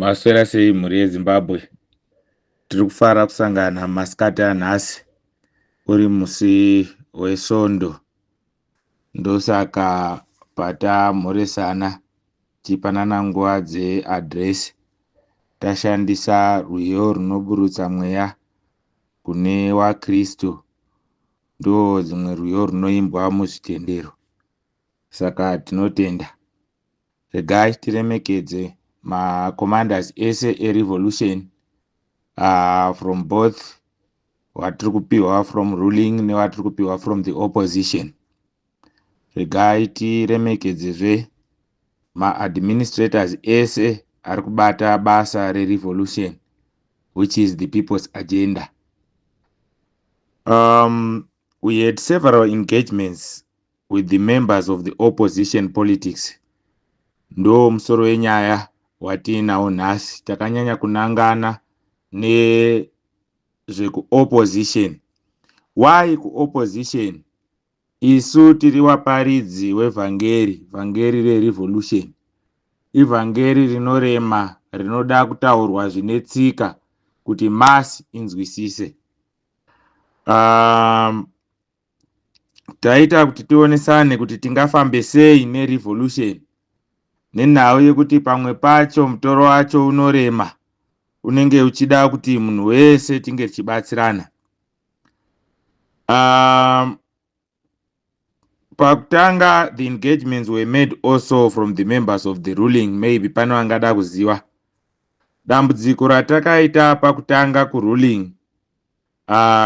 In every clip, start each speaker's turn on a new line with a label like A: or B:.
A: Maswera sei mhuri yeZimbabwe? Tiri kufara kusangana masikati anhasi uri musi weSvondo. Ndosaka patamhoresana tichipanana nguva dzeaddress tashandisa rwiyo runoburutsa mweya kune waKristu. Ndodzimwe rwiyo runoimbwa muzvitendero. Saka tinotenda. Regai tiremekedze macommanders ese erevolution from both watiri kupiwa from ruling nevatiri kupiwa from the opposition. Regai tiremekedzezve maadministrators ese ari kubata basa rerevolution, which is the people's agenda. We had several engagements with the members of the opposition politics. Ndo musoro wenyaya watiinawo nhasi. Takanyanya kunangana nezvekuopposition. Why kuopposition? Isu tiri vaparidzi wevhangeri, vhangeri rerevolution. Ivhangeri rinorema, rinoda kutaurwa zvine tsika kuti mass inzwisise. Taita kuti tionesane kuti tingafambe sei nerevolution, nenhau yekuti pamwe pacho mutoro wacho unorema, unenge uchida kuti munhu wese tinge tichibatsirana. Pakutanga, the engagements were made also from the members of the ruling. Maybe pane vangada kuziva dambudziko ratakaita pakutanga kuruling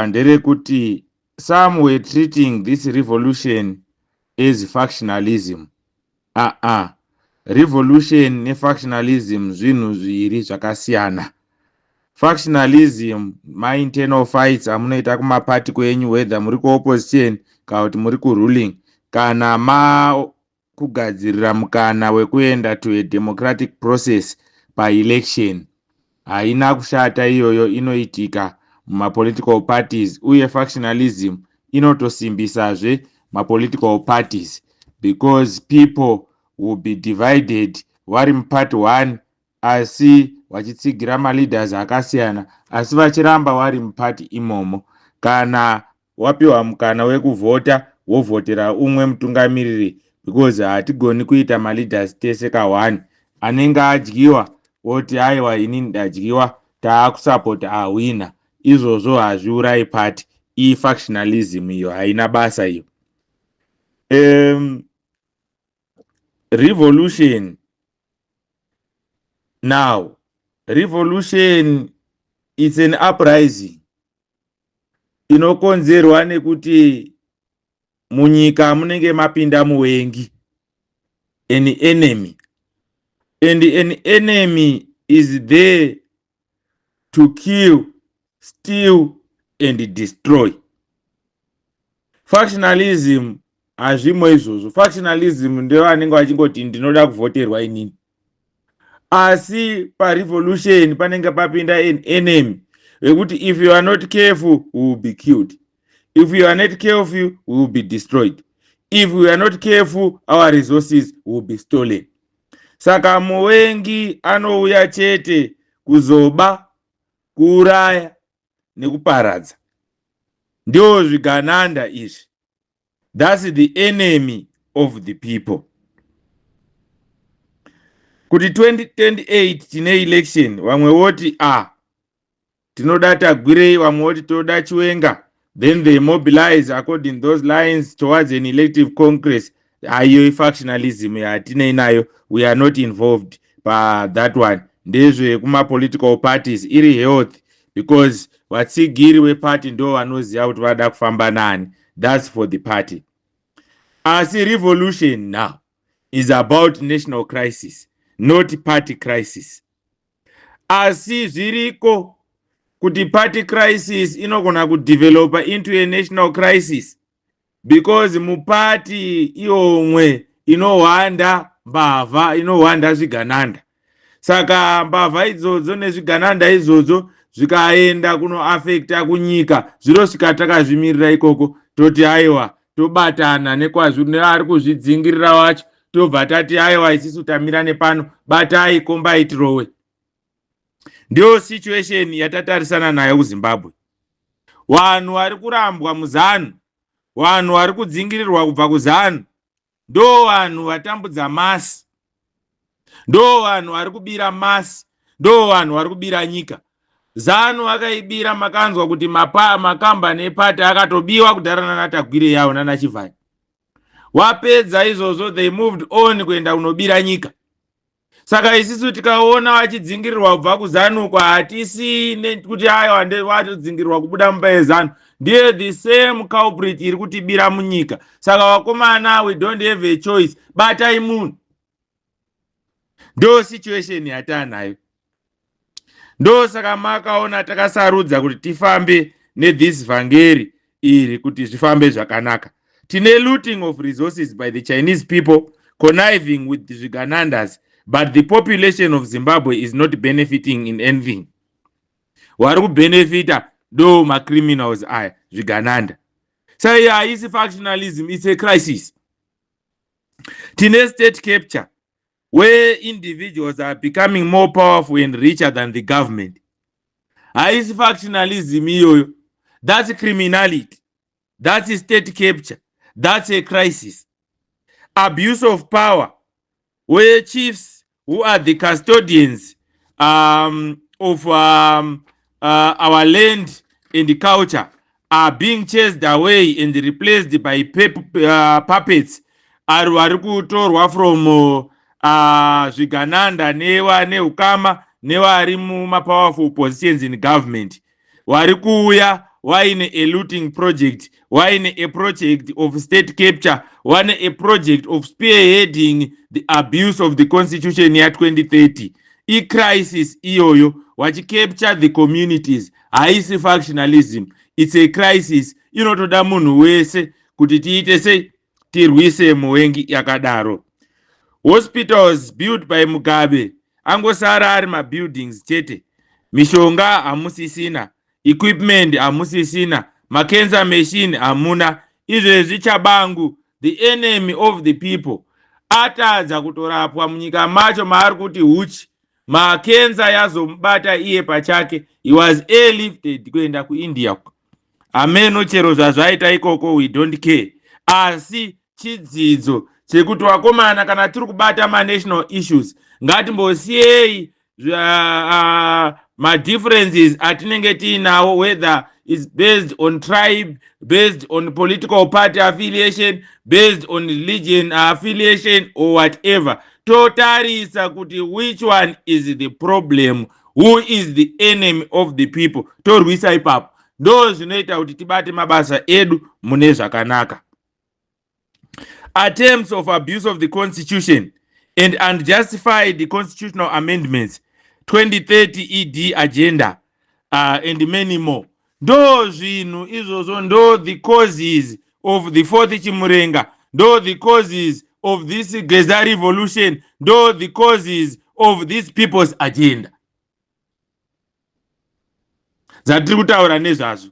A: nderekuti some were treating this revolution as factionalism. Revolution nefactionalism zvinhu zviviri zvakasiyana. Factionalism mainternal fights amunoita kumapati kwenyu, whether muri kuopposition kana kuti muri kuruling, kana makugadzirira mukana wekuenda to a democratic process paelection. Haina kushata iyoyo, inoitika mumapolitical parties, uye factionalism inotosimbisazve mapolitical parties because people will be divided, vari muparty one asi vachitsigira maleaders akasiyana, asi vachiramba vari mupati imomo. Kana wapiwa mukana wekuvhota, wovhotera umwe mutungamiriri, because hatigoni kuita maleaders tese ka1. Anenge adyiwa woti, "Aiwa, inini ndadyiwa, taakusapota ahwina." Izvozvo hazviurai party. Ifactionalism iyo, haina basa iyo. Revolution now, revolution, it's an uprising inokonzerwa nekuti munyika munenge mapinda muvengi, an enemy, and an enemy is there to kill, steal and destroy. Factionalism hazvimo izvozvo. Factionalism ndevanenge vachingoti, "Ndinoda kuvhoterwa inini." Asi parevolution panenge papinda an enemy wekuti if you are not careful, we will be killed; if you are not careful, we will be destroyed; if we are not careful, our resources will be stolen. Saka muvengi anouya chete kuzoba, kuuraya nekuparadza. Ndio zvigananda izvi. That's the enemy of the people. Kuti 2028 tine election, vamwe voti, "A ah, tinoda Tagwirei," vamwe voti, "Toda Chiwenga." Then they mobilize according those lines towards an elective congress. Aiyo ifactionalism yatinei nayo. We are not involved pathat one. Ndezvekumapolitical parties, iri health, because vatsigiri veparty ndo vanoziva kuti vada kufamba nani. That's for the party. Asi revolution now is about national crisis, not party crisis. Asi zviriko kuti party crisis inogona kudevelopa into a national crisis, because mupati iomwe inohwanda mbavha, inohwanda zvigananda. Saka mbavha idzodzo nezvigananda izvozvo zvikaenda kunoafekta kunyika, zvinosvika takazvimirira ikoko, toti aiwa, tobatana neari kuzvidzingirira wacho, tobva tati, "Aiwa, isisu tamira nepano, batai kombai tirowe." Ndiyo situation yatatarisana nayo kuZimbabwe. Vanhu vari kurambwa muZANU, vanhu vari kudzingirirwa kubva kuZANU, ndo vanhu vatambudza mass, ndo vanhu vari kubira mass, ndo vanhu vari kubira nyika. ZANU vakaibira, makanzwa kuti makambani epati akatobiwa kudhara nanaTagwirei yavo nanaChivhayo. Wapedza izvozvo, they moved on kuenda kunobira nyika. Saka isusu tikaona vachidzingirirwa kubva kuZANU, hatisi kuti aiwa, watodzingirirwa kubuda mumba yeZANU, ndiye the same culprit iri kutibira munyika. Saka vakomana, we don't have a choice, batai munhu. Ndo situation yataanayo. Ndo saka makaona takasarudza kuti tifambe nethis vhangeri iri kuti zvifambe zvakanaka. Tine looting of resources by the Chinese people conniving with the zviganandas, but the population of Zimbabwe is not benefiting in anything. Vari kubenefita ndo macriminals aya, zvigananda. Saka iyi haisi factionalism, it's a crisis. Tine state capture where individuals are becoming more powerful and richer than the government. Haisi factionalism iyoyo, that's criminality, that's state capture, that's a crisis. Abuse of power where chiefs who are the custodians of our land and culture are being chased away and replaced by puppets ari vari kutorwa from zvigananda neukama nevari mumapowerful positions in government, vari kuuya vaine a looting project, vaine a project of state capture, vane a project of spearheading the abuse of the constitution ya2030. Icrisis iyoyo, vachicapture the communities. Haisi factionalism, it's a crisis inotoda munhu wese kuti tiite sei, tirwise muvengi yakadaro. Hospitals built by Mugabe angosara ari mabuildings chete. Mishonga hamusisina, equipment hamusisina, macancer machine hamuna. Izvezvi Tshabangu, the enemy of the people, atadza kutorapwa munyika macho maari kuti huchi makensa yazomubata iye pachake. He was airlifted kuenda kuIndia. Hameno chero zvazvaita ikoko, we don't care. Asi chidzidzo chekuti vakomana, kana tiri kubata manational issues, ngatimbosiyei madifferences atinenge tiinawo, whether is based on tribe, based on political party affiliation, based on religion affiliation or whatever. Totarisa kuti which one is the problem, who is the enemy of the people, torwisa ipapo. Ndo zvinoita kuti tibate mabasa edu mune zvakanaka. Attempts of abuse of the constitution and unjustified constitutional amendments, 2030 ED agenda and many more. Ndo zvinhu izvozvo, ndo the causes of the fourth Chimurenga, ndo the causes of this Geza revolution, ndo the causes of this people's agenda dzatiri kutaura nezvazvo.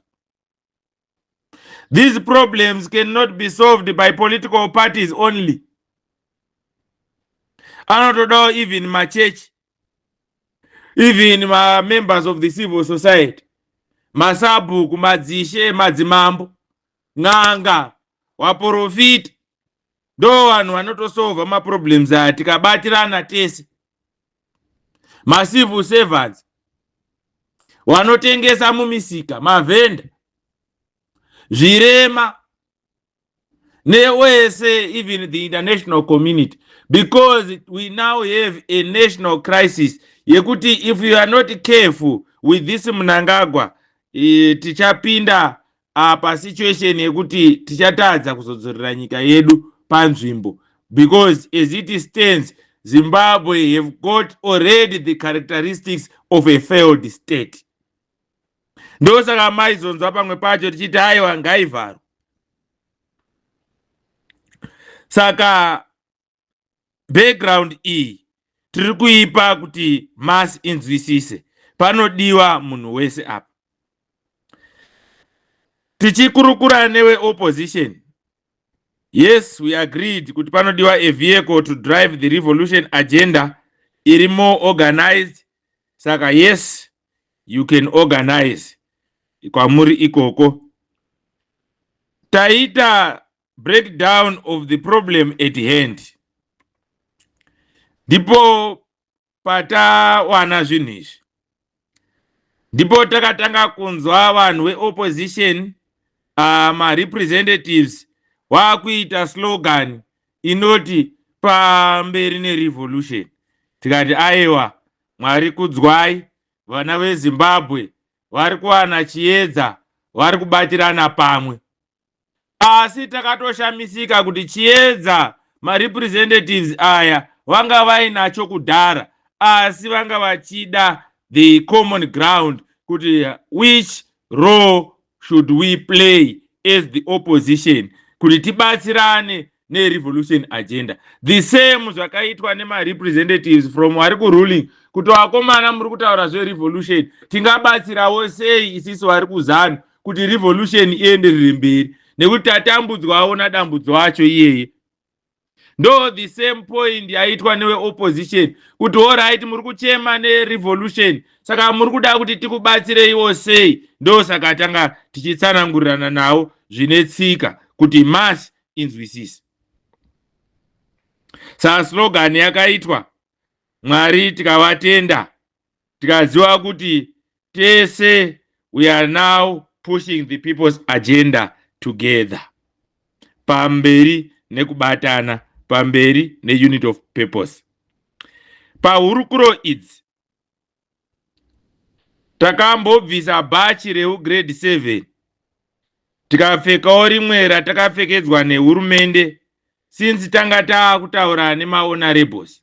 A: These problems cannot be solved by political parties only. Anotodawo even machechi, even mamembers of the civil society, masabhuku, madzishe, madzimambo, n'anga, vaprofita. Ndo vanhu vanotosolva maproblems aya tikabatirana tese. Macivil servants, vanotengesa mumisika, mavhenda, zvirema newese, even the international community, because we now have a national crisis yekuti if you are not careful with this Mnangagwa, tichapinda apa situation yekuti tichatadza kuzodzorera nyika yedu panzvimbo, because as it stands, Zimbabwe have got already the characteristics of a failed state. Ndosaka maizonzwa pamwe pacho tichiti aiwa, ngaivharwa. Saka background iyi tiri kuipa kuti mass inzwisise panodiwa munhu wese apa. Tichikurukura neweopposition, yes, we agreed kuti panodiwa a vehicle to drive the revolution agenda iri more organized. Saka yes, you can organize kwamuri ikoko. Taita breakdown of the problem at hand, ndipo patawana zvinhu izvi, ndipo takatanga kunzwa vanhu veopposition, marepresentatives waakuita slogan inoti pamberi nerevolution. Tikati aiwa, Mwari kudzwai, vana veZimbabwe vari kuwana chiedza, vari kubatirana pamwe. Asi takatoshamisika kuti chiedza marepresentatives aya vanga vainacho kudhara, asi vanga vachida the common ground kuti which role should we play as the opposition kuti tibatsirane nerevolution agenda. The same zvakaitwa nemarepresentatives from vari kuruling, kuti vakomana, muri kutaura zverevolution, tingabatsirawo sei isisu vari kuZANU kuti revolution ienderere mberi, nekuti tatambudzwawo nadambudzo acho iyeye. Ndo the same point yaitwa neweopposition kuti alright, muri kuchema nerevolution, saka muri kuda kuti tikubatsireiwo sei? Ndo saka tanga tichitsanangurirana nawo zvine tsika kuti mass inzwisise. Saka slogan yakaitwa, Mwari tikavatenda, tikaziva kuti tese we are now pushing the people's agenda together, pamberi nekubatana, pamberi neunit of purpose. Pahurukuro idzi takambobvisa bhachi reugrade 7, tikapfekawo rimwe ratakapfekedzwa nehurumende, since tanga taakutaura nemahonorables.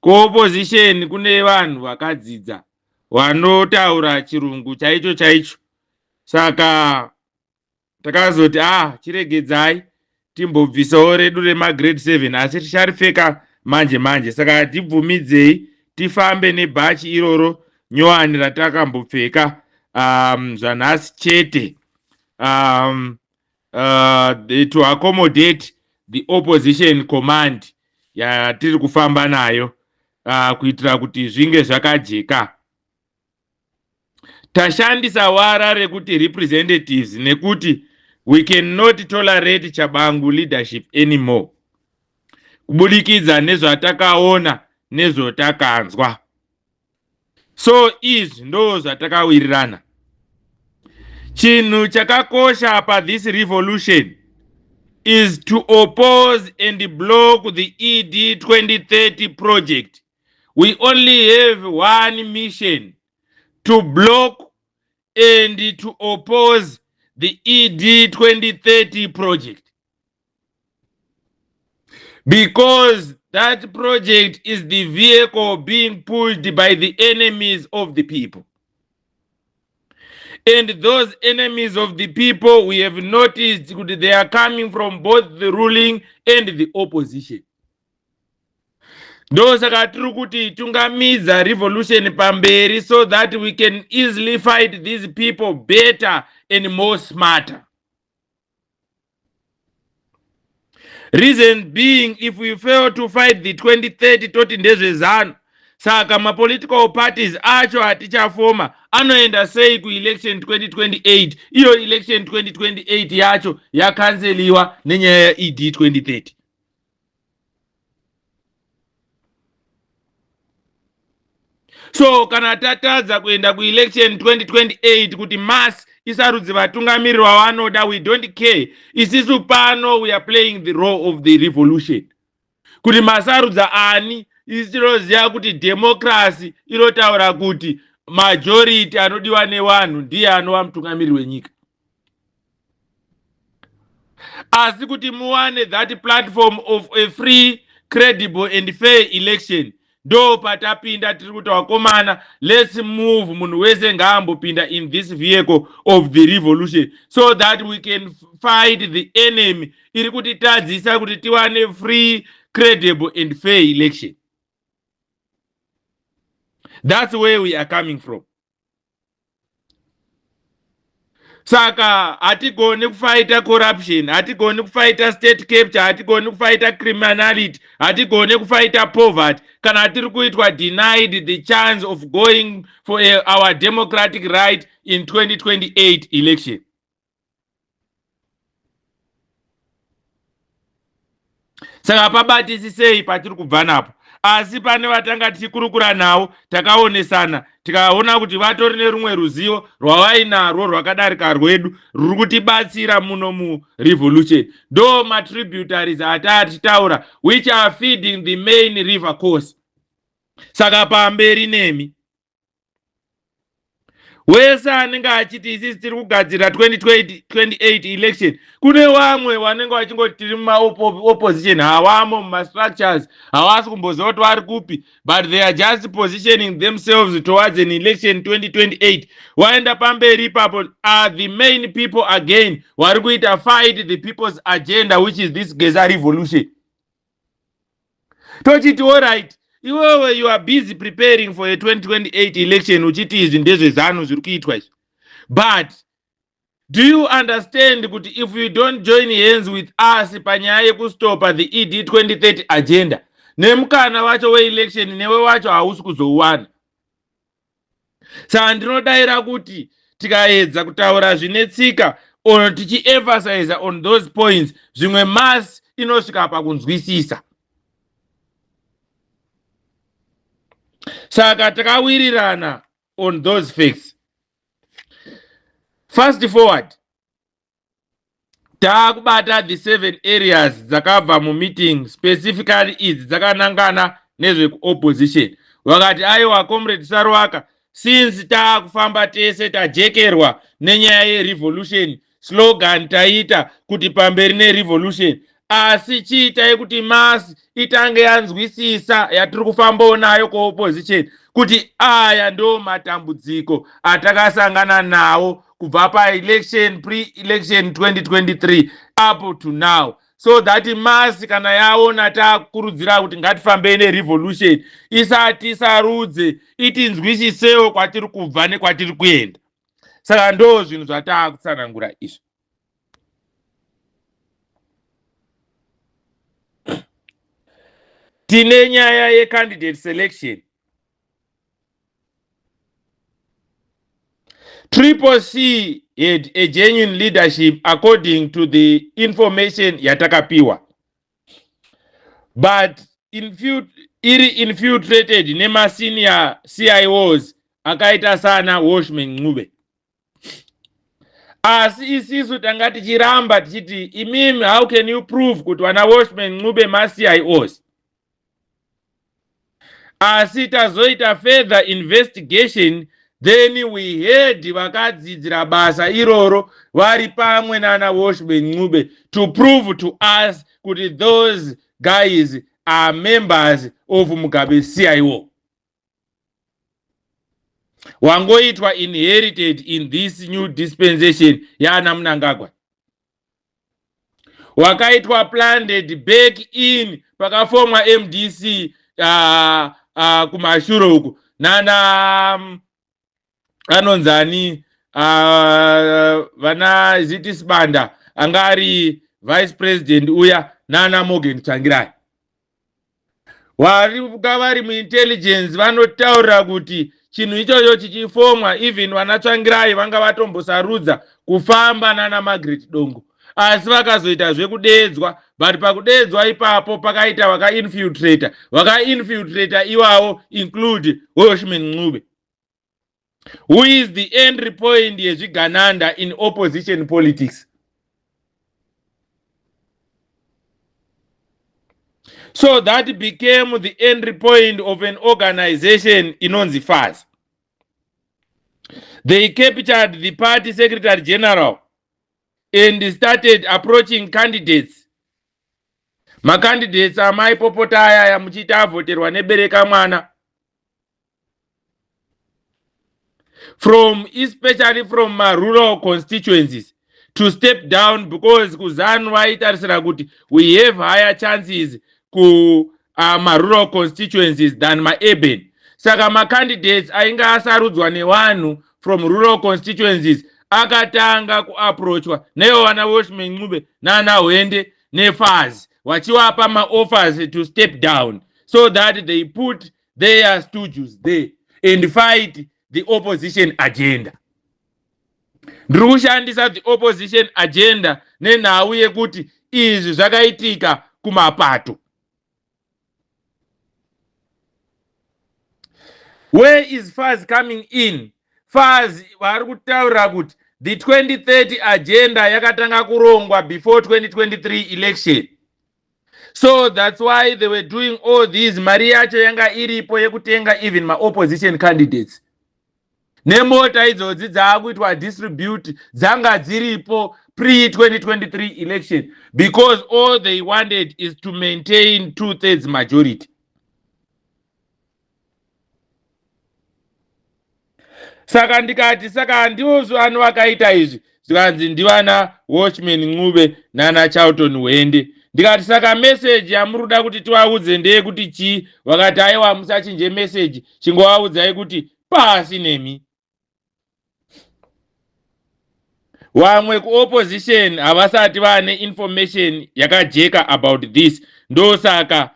A: Kuopposition kune vanhu vakadzidza vanotaura chirungu chaicho chaicho, saka takazoti ah, chiregedzai timbobvisawo redu remagrade 7, asi ticharipfeka manje manje. Saka hatibvumidzei tifambe nebhachi iroro nyowani ratakambopfeka zvanhasi chete, to accommodate the opposition command yatiri kufamba nayo, kuitira kuti zvinge zvakajeka. Tashandisa wara rekuti representatives nekuti we cannot tolerate Tshabangu leadership anymore, kubudikidza nezvatakaona nezvotakanzwa. So izvi ndo zvatakawirirana. Chinhu chakakosha pathis revolution is to oppose and block the ED 2030 project. We only have one mission: to block and to oppose the ED 2030 project, because that project is the vehicle being pushed by the enemies of the people, and those enemies of the people, we have noticed that they are coming from both the ruling and the opposition. Ndosaka tiri kuti tungamidza revolution pamberi, so that we can easily fight these people better and more smarter. Reason being, if we fail to fight the 2030, toti ndezveZANU, saka mapolitical parties acho hatichafoma anoenda sei kuelection 2028? Iyo election 2028 yacho yakanseliwa nenyaya yaED 2030. So kana tatadza kuenda kuelection 2028 kuti mass isarudzi vatungamiriri vavanoda, we don't care. Isisu pano we are playing the role of the revolution. Kuti masarudza ani, isi tinoziva kuti democracy inotaura kuti majority anodiwa nevanhu ndiye anova mutungamiriri wenyika. Asi kuti muwane that platform of a free, credible and fair election, ndo patapinda. Tiri kuti vakomana, let's move, munhu wese ngaambopinda in this vehicle of the revolution so that we can fight the enemy iri kutitadzisa kuti tiwane free, credible and fair election. That's where we are coming from. Saka hatigoni kufaita corruption, hatigoni kufaita state capture, hatigoni kufaita criminality, hatigoni kufaita poverty kana tiri kuitwa denied the chance of going for our democratic right in 2028 election. Saka pabatisisei patiri kubva napo. Asi pane vatanga tichikurukura navo, takaonesana, tikaona kuti vatori nerumwe ruzivo rwavainarwo rwakadarika rwedu rwuri kutibatsira muno murevolution. Ndo matributaries atatichitaura, which are feeding the main river course. Saka pamberi nemi wese anenge achiti isisi tiri kugadzira 2028 election. Kune vamwe vanenge vachingoti tiri mumaopposition, havamo mumastructures, havasi kumboziva kuti vari kupi, but they are just positioning themselves towards an election 2028. Waenda pamberi ipapo are the main people again vari kuita fight the people's agenda, which is this Geza revolution. Tochiti alright, iwewe you are busy preparing for a 2028 election, uchiti izvi ndezveZANU zviri kuitwa izvi, but do you understand kuti if you don't join hands with us panyaya yekustopa the ED 2030 agenda, nemukana wacho weelection newe wacho hausi kuzouwana? Saka ndinodayira kuti tikaedza kutaura zvine tsika or tichiemphasize on those points, zvimwe mass inosvika pakunzwisisa. Saka takawirirana on those facts. Fast forward, taakubata the seven areas dzakabva mumeeting. Specifically idzi dzakanangana nezvekuopposition. Vakati aiwa, Comrade Saruwaka, since taakufamba tese, tajekerwa nenyaya yerevolution, slogan taita kuti pamberi nerevolution, asi chiitai kuti mass itange yanzwisisa yatiri kufambawo nayo kuopposition, kuti aya ndo matambudziko atakasangana nawo kubva paelection, pre-election 2023 up to now, so that mass kana yaona takurudzira kuti ngatifambei nerevolution, isati sarudze, itinzwisisewo kwatiri kubva nekwatiri kuenda. Saka ndo zvinhu zvataakutsanangura izvi. Tine nyaya yecandidate selection. Triple C had a genuine leadership according to the information yatakapiwa, but iri infiltrated nemasenior CIOs akaita sana Washman Ncube. Asi isisu tanga tichiramba tichiti, imimi, how can you prove kuti vana Washman Ncube maCIOs? Asi tazoita further investigation, then we heard vakadzidzira basa iroro vari pamwe nana Washman Ncube to prove to us kuti those guys are members of Mugabe CIO, wangoitwa inherited in this new dispensation yaana Mnangagwa, wakaitwa planted back in pakafomwa MDC kumashure uku nana anonzani, vana Ziti Sibanda anga ari vice president uya, nana Morgan Tsvangirai. Varika vari muintelligence vanotaurira kuti chinhu ichocho chichifomwa, even vana Tsvangirai vanga vatombosarudza kufamba nana Margaret Dongo, asi vakazoita zvekudedzwa. But pakudedzwa ipapo pakaita vakainfiltrata. Vakainfiltrata iwavo include Welshman Ncube, who is the entry point yezvigananda in opposition politics. So that became the entry point of an organization inonzi FAZ. They captured the party secretary general and started approaching candidates, macandidates amaipopota ayaya muchiita avhoterwa nebereka mwana, from especially from marural constituencies, to step down, because kuZANU vaitarisira kuti we have higher chances kumarural constituencies than maurban. Saka macandidates ainge asarudzwa nevanhu from rural constituencies Akatanga kuapproachwa naivo vana Welshman Ncube nana Hwende neFAZ, vachiwapa maoffers to step down so that they put their stooges there and fight the opposition agenda. Ndiri kushandisa the opposition agenda nenhau yekuti izvi zvakaitika kumapato. Where is FAZ coming in? FAZ vari kutaura kuti the 2030 agenda yakatanga kurongwa before 2023 election, so that's why they were doing all these. Mari yacho yanga iripo yekutenga even maopposition candidates, nemota idzodzi dzaakuitwa distribute dzanga dziripo pre-2023 election, because all they wanted is to maintain 2/3 majority. Saka ndikati, saka handivo vanhu vakaita izvi? Zvikanzi ndivana Welshman Ncube nana Charlton Hwende. Ndikati, saka meseji yamuri kuda kuti tivaudze ndeyekuti chii? Vakati, aiwa, musachinje meseji, chingovaudzai kuti pasi nemi. Vamwe kuopposition havasati vaane information yakajeka about this, ndosaka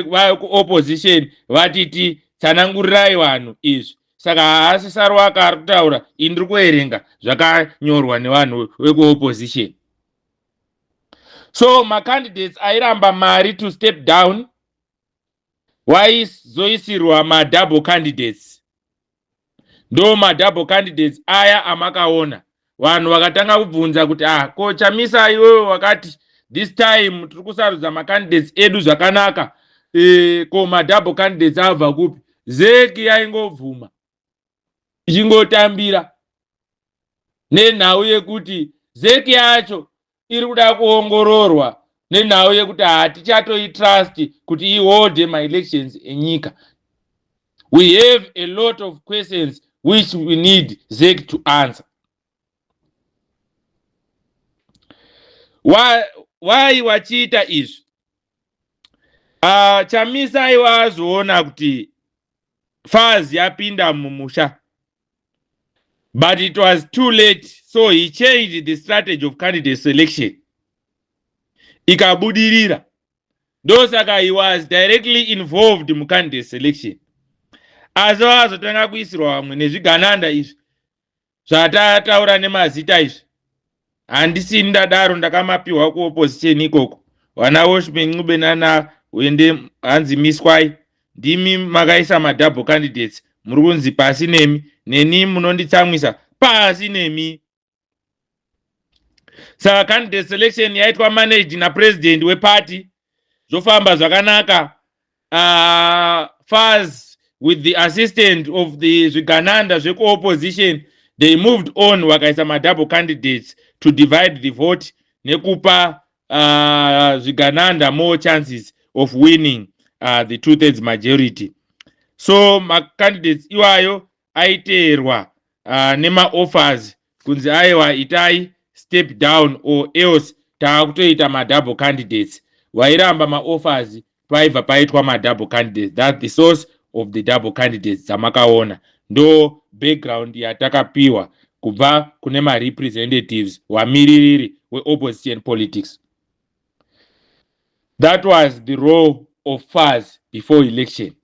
A: vakuopposition vatiti tsanangurirai vanhu izvi. Saka haasi Saruwaka ari kutaura, ini ndiri kuverenga zvakanyorwa nevanhu vekuopposition. So macandidates airamba mari to step down waizoisirwa madouble candidates. Ndo madouble candidates aya amakaona. Vanhu vakatanga kubvunza kuti, ah, ko Chamisa, iwewe wakati this time tiri kusarudza macandidates edu zvakanaka, ko madouble candidates abva kupi? ZEC yaingobvuma ichingotambira nenhau yekuti ZEC yacho iri kuda kuongororwa nenhau yekuti hatichatoitrust kuti iholde maelections enyika. We have a lot of questions which we need ZEC to answer. Why wachiita izvi? Chamisa aiwa azoona kuti FAZ yapinda mumusha, but it was too late, so he changed the strategy of candidate selection, ikabudirira. Ndosaka he was directly involved mucandidate selection, asi vakazotanga kuisirwa vamwe nezvigananda izvi zvatataura nemazita izvi. Handisini ndadaro, ndakamapiwa kuopposition ikoko. Vana Welshman Ncube nana Hwende hanzi miswai, ndimi makaisa madouble candidates, muri kunzi pasi nemi. Neni munonditsamwisa, pasi nemi. Saka candidate selection yaitwa managed napresident weparty, zvofamba zvakanaka. FAZ with the assistant of the zvigananda zvekuopposition, they moved on, vakaisa madouble candidates to divide the vote nekupa zvigananda more chances of winning the 2/3 majority. So macandidates iwayo aiteerwa nemaoffers kunzi, aiwa, itai step down or else taakutoita madouble candidates. Vairamba maoffers, paibva paitwa madouble candidates. That's the source of the double candidates dzamakaona. Ndo background yatakapiwa kubva kune marepresentatives, vamiririri weopposition politics. That was the role of FAZ before election.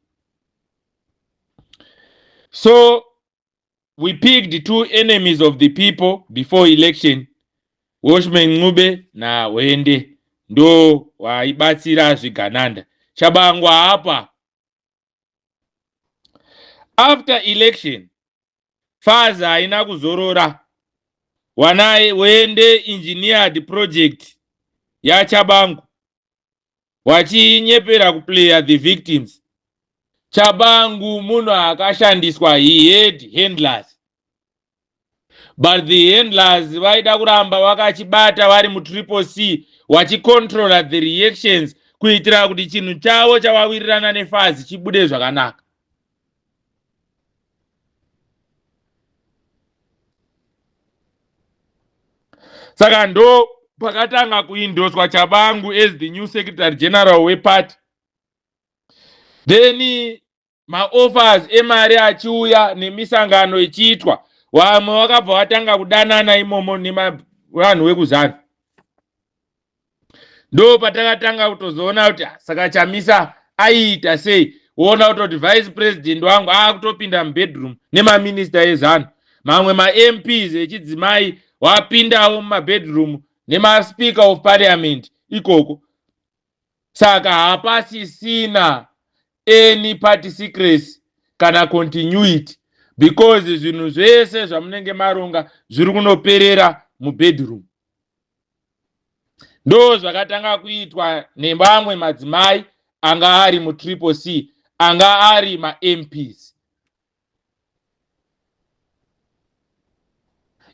A: So we picked two enemies of the people before election, Welshman Ncube naHwende, ndo waibatsira zvigananda. Tshabangu apa. After election, FAZ haina kuzorora. Wanai Hwende engineered project yaTshabangu, wachinyepera kuplaya the victims. Tshabangu munhu akashandiswa. He had handlers, but the handlers vaida kuramba vakachibata vari muTriple C, vachicontrola the reactions kuitira kuti chinhu chavo chavawirirana neFAZ chibude zvakanaka. Saka ndo pakatanga kuendoswa Tshabangu as the new secretary general weparty. Then maoffers emari achiuya nemisangano ichiitwa. Vamwe vakabva vatanga kudanana imomo nevanhu vekuZanu. Ndo patakatanga kutozoona kuti ah, saka Chamisa aiita sei, woona kutoti vice president wangu akutopinda mubedroom nemaminista eZanu, mamwe maMPs echidzimai wapindawo mumabedroom nemaspeaker of parliament ikoko. Saka hapasisina any party secrecy kana continuity, because zvinhu zvese zvamunenge maronga zviri kunoperera mubedroom. Ndo zvakatanga kuitwa nevamwe madzimai anga ari muTriple C, anga ari maMPs.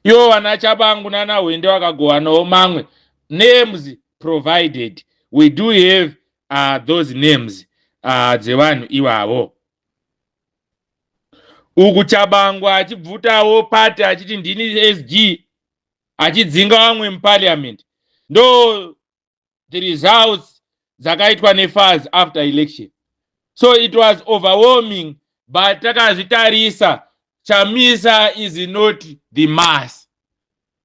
A: Ivo vana Chabangu nana Hwende vakagowanawo mamwe names, provided we do have those names dzevanhu ivavo. Uku Chabangu achibvutawo party achiti ndini SG, achidzinga vamwe muparliament. Ndo the results dzakaitwa neFAZ after election. So it was overwhelming, but takazvitarisa, Chamisa is not the mass.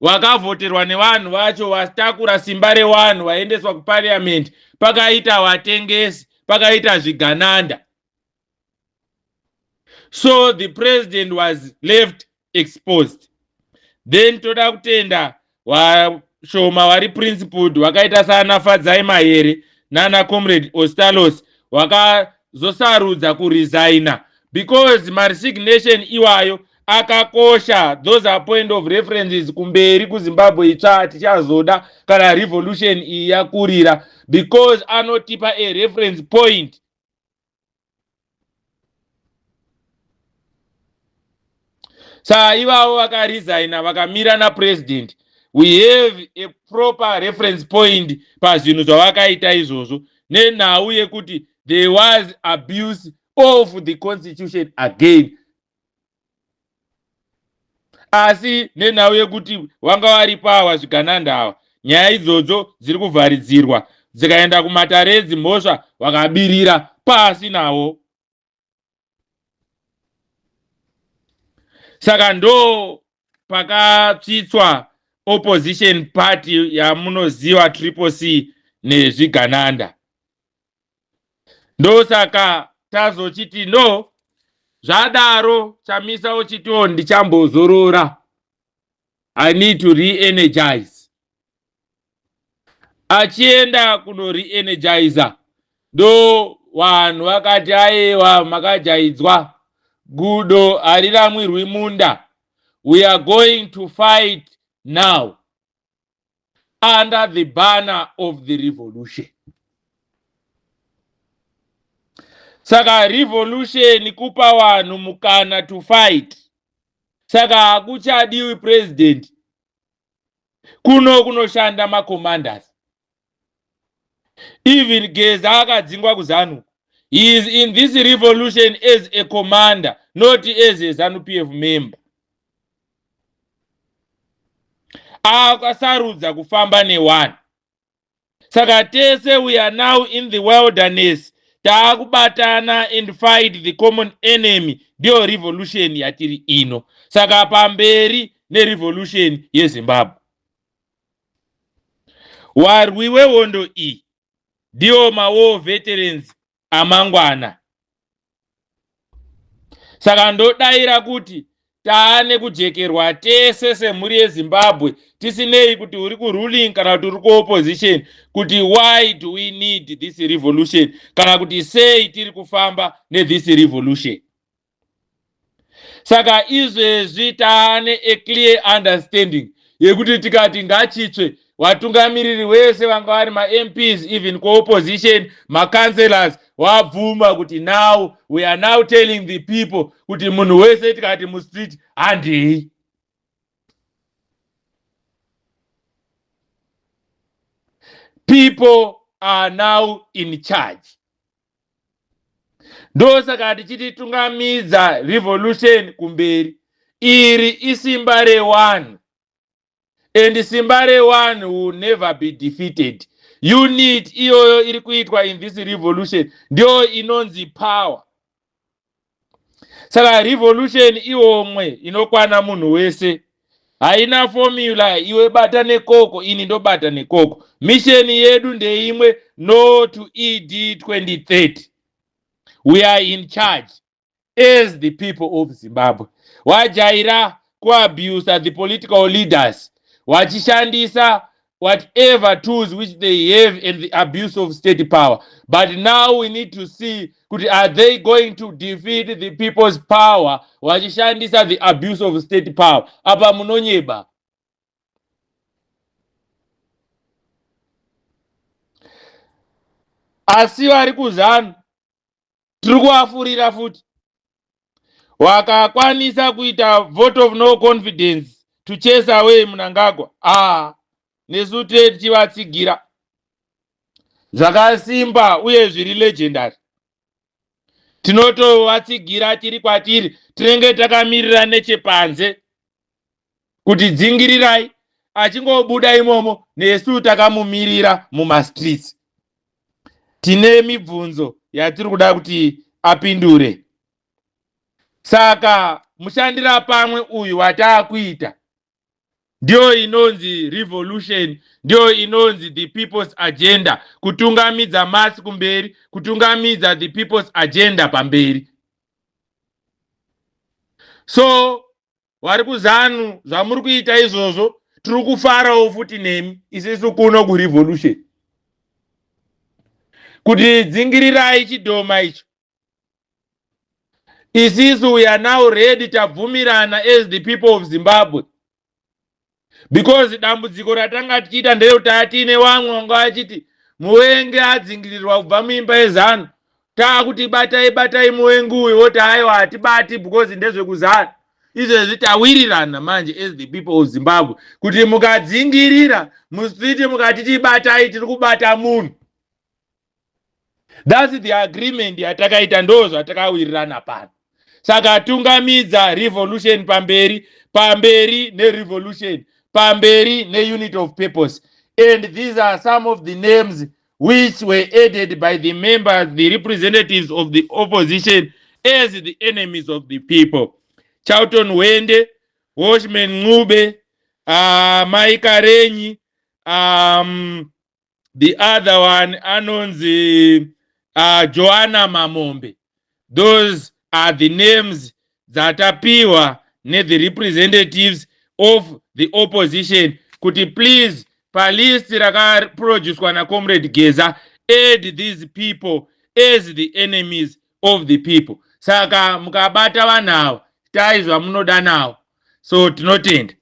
A: Wakavhoterwa nevanhu vacho vatakura simba revanhu vaendeswa kuparliament, pakaita vatengesi, pakaita zvigananda. So the president was left exposed. Then toda kutenda vashoma vari principled, vakaita saana Fadzai Mahere nana Comrade Ostalos, vakazosarudza kuresigna because maresignation iwayo akakosha. Those are point of references kumberi kuZimbabwe itsva tichazoda kana revolution iyi yakurira, because anotipa a reference point. Saka ivavo vakaresigna, vakamira napresident. We have a proper reference point pazvinhu zvavakaita izvozvo, nenhau yekuti there was abuse of the constitution again, asi nenhau yekuti vanga varipo ava zvigananda ava, nyaya idzodzo dziri kuvharidzirwa, dzikaenda kumatare edzimhosva vakabirira pasi nawo. Saka ndo pakatsvitswa opposition party yamunoziva, Triple C nezvigananda. Ndosaka tazochiti no, zvadaro Chamisa uchitiwo ndichambozorora, I need to re-energize. Achienda kunore-energiza, ndo vanhu vakati aiwa, makajaidzwa, gudo hariramwirwi munda. We are going to fight now under the banner of the revolution. Saka revolution kupa vanhu mukana to fight. Saka hakuchadiwi president kuno, kunoshanda macommanders. Even Geza akadzingwa kuZanu, he is in this revolution as a commander, not as a ZANU PF member. Akasarudza kufamba neone. Saka tese we are now in the wilderness, taakubatana and fight the common enemy. Ndiyo revolution yatiri ino. Saka pamberi nerevolution yeZimbabwe. Warwi wehondo iyi ndiwo mawar veterans amangwana. Saka ndodayira kuti taane kujekerwa tese semhuri yeZimbabwe, tisinei kuti uri kuruling kana kuti uri kuopposition, kuti why do we need this revolution, kana kuti sei tiri kufamba nethis revolution. Saka izvezvi taane a clear understanding yekuti tikati ngachitsve, vatungamiriri wese vanga vari maMPs, even kuopposition, macouncillors, wabvuma kuti now we are now telling the people kuti munhu wese tikati mustreet handei. People are now in charge. Ndosaka tichiti tungamidza revolution kumberi. Iri isimba rewanhu, and simba rewanhu will never be defeated. Unit iyoyo iri kuitwa in this revolution ndiyo inonzi power. Saka revolution iomwe inokwana munhu wese, haina formula. Iwe bata nekoko, ini ndobata nekoko. Mission yedu ndeimwe: no to ED 2030. We are in charge as the people of Zimbabwe. Wajaira kuabusa the political leaders, wachishandisa whatever tools which they have and the abuse of state power, but now we need to see kuti are they going to defeat the people's power wachishandisa the abuse of state power? Apa munonyeba. Asi vari kuZanu tiri kuvafurira futi. Wakakwanisa kuita vote of no confidence to chase away Mnangagwa, ah, nesu tee tichivatsigira zvakasimba uye zviri legendary. Tinotovatsigira tiri kwatiri, tinenge takamirira nechepanze kuti dzingirirai. Achingobuda imomo, nesu takamumirira mumastreets. Tine mibvunzo yatiri kuda kuti apindure. Saka mushandira pamwe uyu wataakuita ndiyo inonzi revolution, ndiyo inonzi the people's agenda, kutungamidza mass kumberi, kutungamidza the people's agenda pamberi. So vari kuZanu, zvamuri kuita izvozvo, tiri kufarawo futi nemi isisu kuno kurevolution, kuti dzingirirai chidhoma icho. Isisu we are now ready, tabvumirana as the people of Zimbabwe, because dambudziko ratanga tichiita nderekuti atiine vamwe vanga vachiti muvengi adzingirirwa kubva muimba yeZanu. Taakuti batai, batai muvengi uyu, woti aiwa, hatibati because ndezvekuZanu. Izvezvi tawirirana manje as the people of Zimbabwe kuti mukadzingirira mustreet, mukati tibatai, tiri kubata munhu. That's the agreement yatakaita, ndo zvatakawirirana pano. Saka tungamidza revolution pamberi, pamberi nerevolution, pamberi neunit of purpose. And these are some of the names which were added by the members, the representatives of the opposition, as the enemies of the people: Charlton Wende, Washman Ncube, Mai Karenyi, the other one anonzi Joanna Mamombe. Those are the names dzatapiwa nethe representatives of the opposition kuti please, palist rakaproducwa naComrade Geza, add these people as the enemies of the people. Saka mukabata vanhu ava, tai zvamunoda navo. So tinotenda.